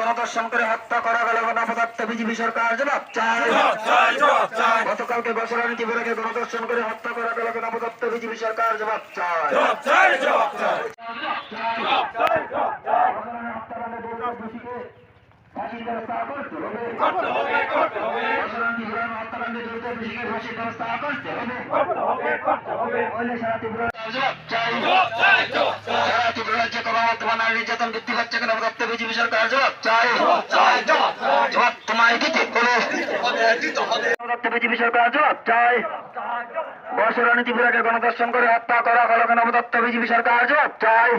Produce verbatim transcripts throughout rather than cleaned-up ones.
গণধর্ষণ করে হত্যা করা গেল, নবদত্ত বিজেপি সরকার জবাব চাই। জবাব চাই, জবাব চাই। গতকালকে বসরানী ত্রিপুরাকে গণধর্ষণ করে হত্যা করা গেল, নবদত্ত বিজেপি সরকার জবাব চাই। জবাব চাই, জবাব চাই। জবাব চাই, জবাব চাই। বসরানী হত্যাকাণ্ডে দোষীকে ফাঁসির ব্যবস্থা করতে হবে। করতে হবে, করতে হবে। বসরানী ত্রিপুরার হত্যাকাণ্ডে জড়িত দোষীকে ফাঁসির ব্যবস্থা করতে হবে। করতে হবে, করতে হবে। নইলে সারা ত্রিপুরা জবাব চাই। জবাব চাই, জবাব চাই। সারা ত্রিপুরা রাজ্যে ক্রমবর্ধমান নারী নির্যাতন বৃদ্ধি পাচ্ছে কেন? নবদত্ত বিজেপি সরকার জবাব চাই। জবাব চাই, জবাব চাই। জবাব তোমায় দিতে হবে। দিতে হবে, দিতে হবে। নবদত্ত বিজেপি সরকার জবাব চাই। বসরানী ত্রিপুরাকে গণধর্ষণ করে হত্যা করা হলো কেন? নবদত্ত বিজেপি সরকার জবাব চাই।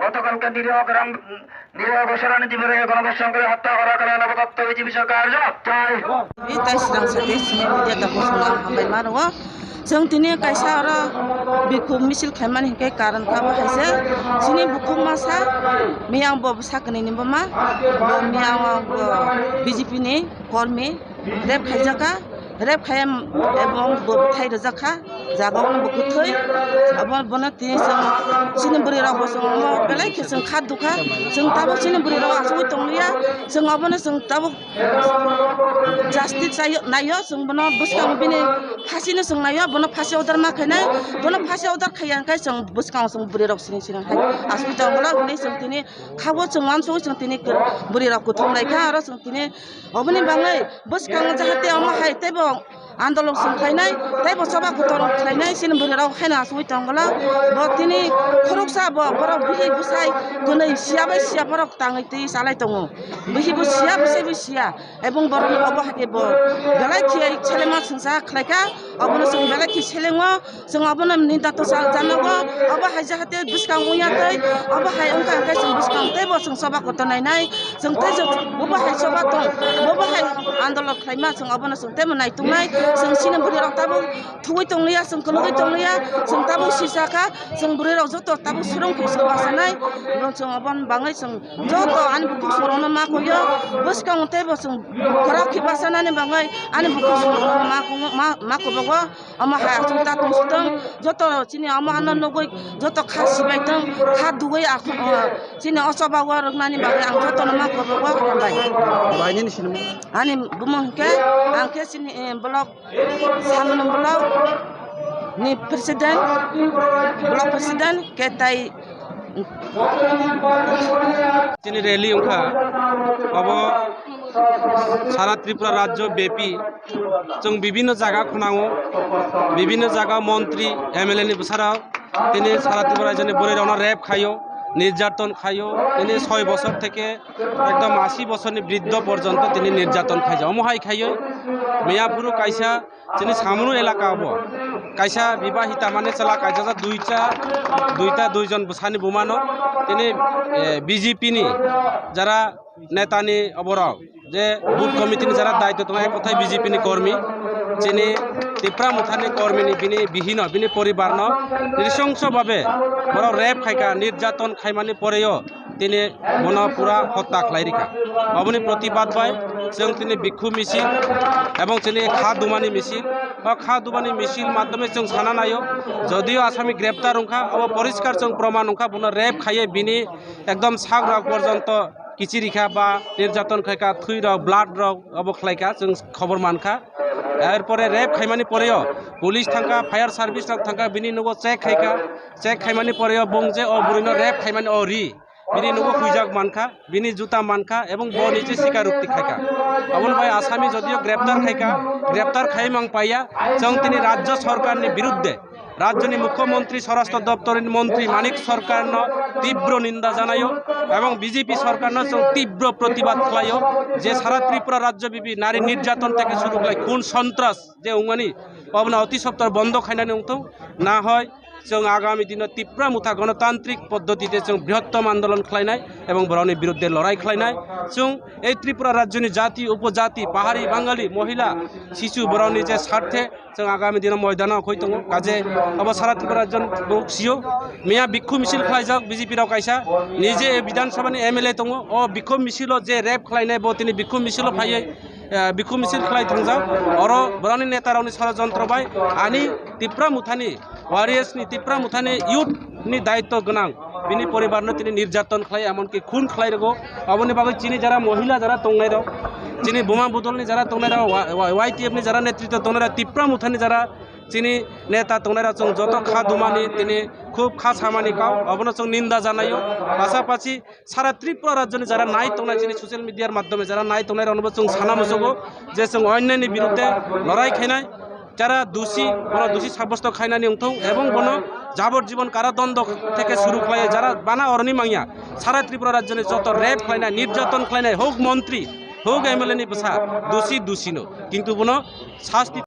গতকালকে নিরীহ গ্রাম, নিরীহ বসরানী ত্রিপুরাকে গণধর্ষণ করে হত্যা করা হলো কেন? নবদত্ত বিজেপি সরকার জবাব চাই। Tei srang sa tei sini media ta bosong ang hambai ma rwo. Chwng tini kaisa oro bikhuk misil khaimani hinkhe karon kha bo hai se. Chini bukhuk masa miyang bo bwsa kwnwi ni buma. Bo miyang bo B J P ni kormi rep khaijak kha. Rep khai ebong bo bwthai rwjak kha. Jaga o bo kwthwi. Abo bono tini chwng chini bwrwi rok bo chwng omo belai khe chwng kha dukha. Chwng tabuk chini bwrwi rok achugwi tong liya. Chwng obono chwng tabuk justice chaio, naio, chwng bono bwskango bini phasino chwng naio, bono phasi order ma khainai, bono phasi order khaiya hwnkhe chwng bwskango chwng bwrwi rok siring siring hai hospital o hinwi chwng tini khabo chwng uansugwi chwng tini bwrwi rok kwthwng lai kha, oro chwng tini oboni bagwi bwskango jahate omo hai teibo andolon chwng khlainai, teibo choba kotor khlainai, chini bwrwi rok haino achugwi tongla, bo tini khoroksa bo borok bihik bwsai kwnwi siya bai siya borok tangwi twi chalai tongo. Bihikbo siya, bwsaibo siya. Ebong borok obo hai khe bo belai khe selengma chwngsa khlai kha. Obono chwng belai khe selengo. Chwng obono ninda to sal janogo. Obo hai jahate bwskang wngya tei obo hai wngkha hwnkhe chwng bwskang teibo chwng choba kotor nainai. Chwng tei chwng bobo hai choba tong, bobo hai andolon khlaima chwng obono chwng teibo naituknai. Chwng chini bwrwi rok tabuk thugwi tongliya, chwng kwlwgwi tongliya, chwng tabuk sisa kha, chwng bwrwi rok joto tabuk swrwng khe chwng basanai, bo chwng oboni bagwi chwng joto ani bukhuk swrwngno ma kuyo, bwskango teibo chwng kwrak khe basanani bagwi ani bukhuk swrwngno ma ku-, ma, ma kubugo, omo hai achuk ta tong sitwng, joto chini omo ano nugwi joto kha sibai tong, kha dugwi a, chini o choba o rwknani bagwi ang jotono ma kubugo, hambai. Bai nini sinimung? Ani bumung hwnkhe, ang khe chini, eh, block Samano block ni president, block president khe tai. Chini rally wngkha, abo sara Tripura rajyo bepi chwng bibhinno jaga khwnango, bibhinno jaga montri, M L A ni bwsarok tini sara Tripura rajyoni bwrwi rokno rape khaio, nirjaton khaio, tini soi bosor theke ekdom asi bosorni briddho porjonto tini nirjaton khaijak. Omo hai khaioi miya phuru kaisa chini Samunu elaka o bo kaisa bibahita mane chwla kaijajak duita, duita duijon bwsani bumano tini, eh, B J P ni jara netani oborok je booth committee ni jara daityo tongo ek kothai B J P ni kormi chini Tipra Mothani kormi ni bini bihino bini poribar no nrisongso babe borok rape khaika nirjaton khaimani poreo tini bono pura hotya khlai rikha. Oboni protibad bai chwng tini bikhu misil ebong chini kha dumani misil, o kha dumani misil madhyome chwng sana naio, jodio asami greptar wngkha, obo poriskar chwng proman wngkha, bono rape khaiye bini ekdom sak rok porjonto kichi rikha ba nirjaton khaika, thwi rok, blood rok obo khlaika, chwng khobor mankha. Erpore rape khaimani poreo police thangkha, fire service rok thangkha, bini nogo check khaika, check khaimani poreo bung je o bwrwino rape khaimani o ri bini nogo huijak mankha, bini juta mankha ebong bo nije sikarukti khaika. Aboni bai asami jodio greptar khaika, greptar khai mang paiya, chwng tini rajyo sorkarni biruddhe rajyoni mukhyamantri swarashtra doptorni montri Manik Sarkarno tibro ninda janaio ebong B J P sorkarno chwng tibro protibad khlaio je sara Tripura rajyo bibi nari nirjaton theke suru khlai khun sontras je wngmani obono oti sottor bondo khainani wngthung, na hoi chwng agami dino Tipra Motha gonotantrik poddotite chwng brihottom andolon khlainai ebong borokni biruddhe lorai khlainai. Chwng ei Tripura rajyoni jati, upojati, pahari, bangali, mohila, sisu borokni je sarthe chwng agami dino moidano khoi tongo. Kaje abo sara Tripura rajyoni borok sio. Miya bikhu misil khlaijak B J P rok kaisa, nije Bidhan Sabhani M L A tongo, o bikhu misilo je rape khlainai bo tini bikhu misilo phaiwi eh, bikhu misil khlai thangjak. Oro borokni netarokni sorojontro bai ani Tipra Mothani, warriors ni Tipra Mothani youth ni daityo gwnang B Chini poribar no tini nirjaton khlai, emonki khun khlai rwgo. Aboni bagwi chini jara mohila jara tongnai rok, chini buma budol ni jara tongnai rok, wa-, wa-, Y T F ni jara netritwo tongnai rok, Tipra Motha ni jara chini neta tongnai rok, chwng joto kha dumani tini khub kha samani kau, abono chwng ninda janaio. Pasapasi sara Tripura rajyo ni jara nai tongnai, chini social media r madhyome jara nai tongnai rokno bo chwng sana muchugo je chwng onnai ni birudde lorai khainai. Jara dusi, bono dusi sabyosto khainani wngthung ebong bono jabor jibon karadondo theke suru khlai, jara bana oroni mangya, sara Tripura rajyoni joto rape khlainai, nirjaton khlainai, hok montri, hok M L A ni bwsa, dusi, dusino, kintu bono sasti